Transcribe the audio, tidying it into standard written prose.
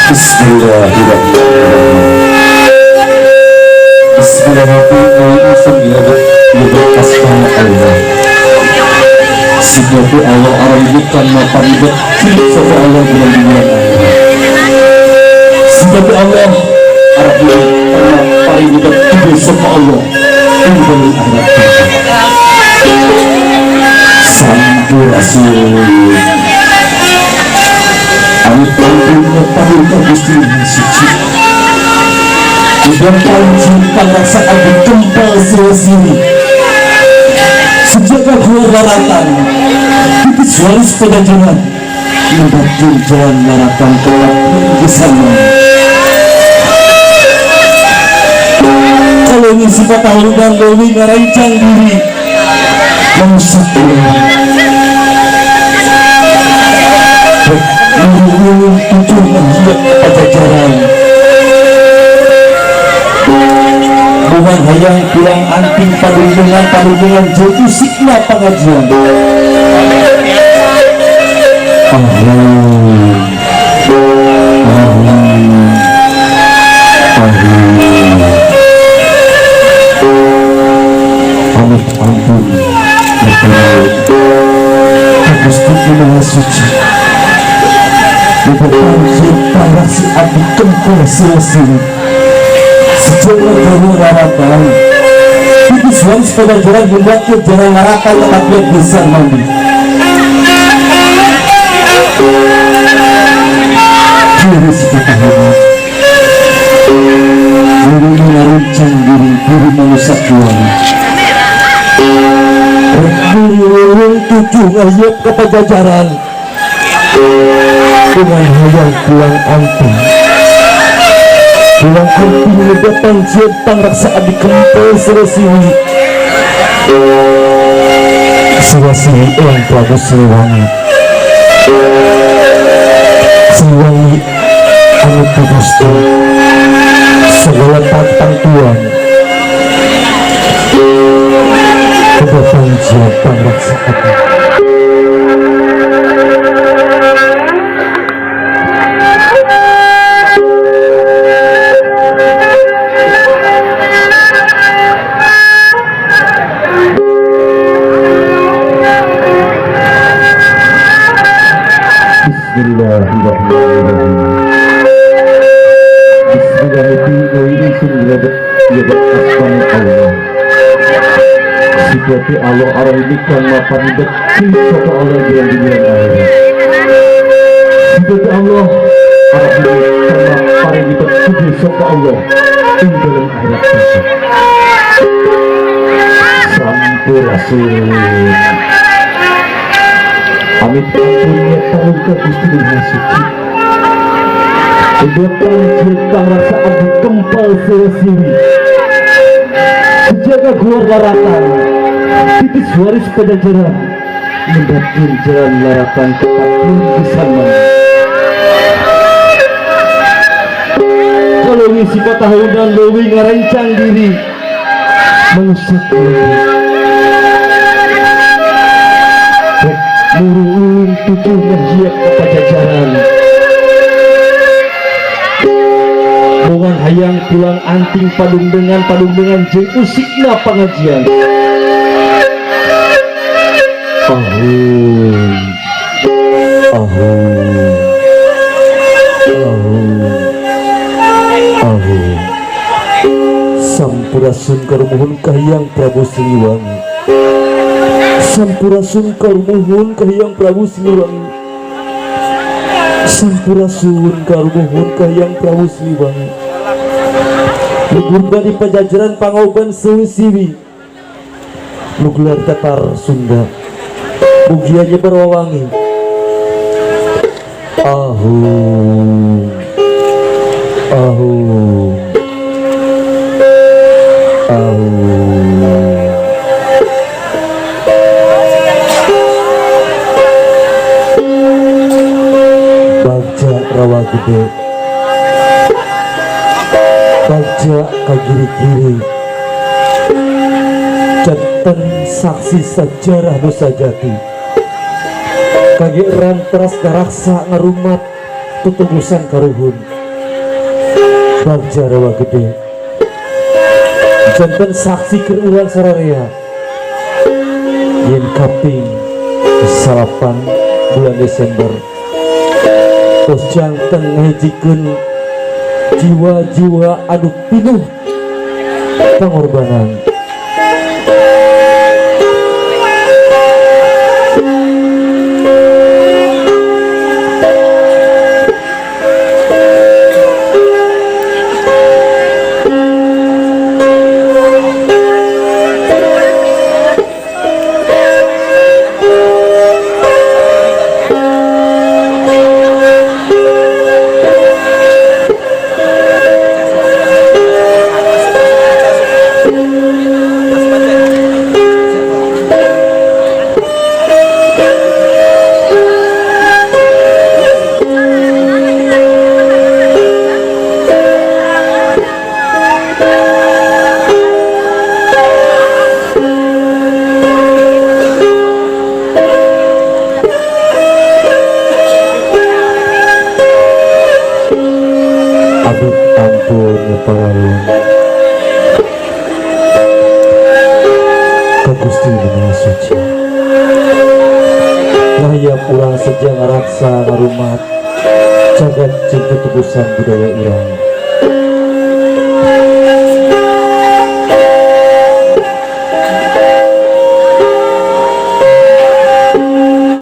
Bismillahirrahmanirrahim. Bismillahirrahmanirrahim. Sifati Allah arahkan maparibat sifat Allah bulan bulan sifat Allah arahkan maparibat sifat Allah bulan akhirat. Sampurasun. Amit ampun paduka Gusti Suci. Udah panji pangrasa abdi kempal sini. Sejaga gua laratan, titis waris pada jalan, membantu jalan laratan kelak bersama. Kalau ini sifat tahunan lewi ngarancang diri, mengusap ulang. Mengulung tujuh menghiat pajajaran. Bukan hayang pulang anting padungan padungan jauh sikna pengajian. Ahum, ahum, ahum. Amit ampun, Gusti Maha Suci. Beberapa para si abdi kempul sila-sili. Sejumlah gawe raratan itu suami sepeda jalan membuatnya jalan raratan tetapi besar mandi. Kiri sepeda guru mengaruncang diri guru manusia tuan. Guru tujuh ngayap ke pajajaran dengan hayang pulang anting. Pulang anting ledapan jiat pangraksa abdi kempel Surasiwi. Surasiwi Eyang Prabu Siliwangi. Siliwangi anu Gusti segala pantang tuan. Ledapan jiat pangraksa abdi. Bismillahirrahmanirrahim. Bismillahirrahmanirrahim. Allah. Sifati Allah arahkan maparibat sifat Allah bulan bulan akhirat. Sifat Allah arahkan maparibat sifat Allah ing dalam akhirat. Sampurasun. Amit ampunnya paduka Gusti Maha Suci. Udah panjir pangrasa abdi kempal sirasiwi. Sejaga gua laratan, titis waris pada jalan, mendapatkan jalan laratan tetap bersama. Kalau ngisi tahunan lewi ngarencang diri, mengusap diri. Murung tutuh menghiat ke pajajaran. Bukan hayang pulang anting padung dengan jeung usikna pengajian. Ahum, ahum, ahum, ahum. Sampurasun karumuhun kahiyang Prabu Siliwangi. Sampurasun karumuhun kahiyang Prabu Siliwangi. Sampurasun karumuhun kahiyang Prabu Siliwangi. Lugur di pajajaran pangoban sewi-siwi. Nugelar tatar Sunda. Mugia nyebar wawangi. Ahum, ahum, ahum. Janten saksi sejarah Nusa Jati. Kage ranteras daraksa ngarumat tutubusan karuhun. Bagja Rawa Gede. Janten saksi keur urang sararea. Yen kaping 9 bulan Desember. Tos janten ngahijikeun jiwa-jiwa anu pinuh pengorbanan. Aduh ampun ya paralun ka Gusti Maha Suci. Lahayap urang seja ngaraksa ngarumat jagat jeung tutubusan budaya urang.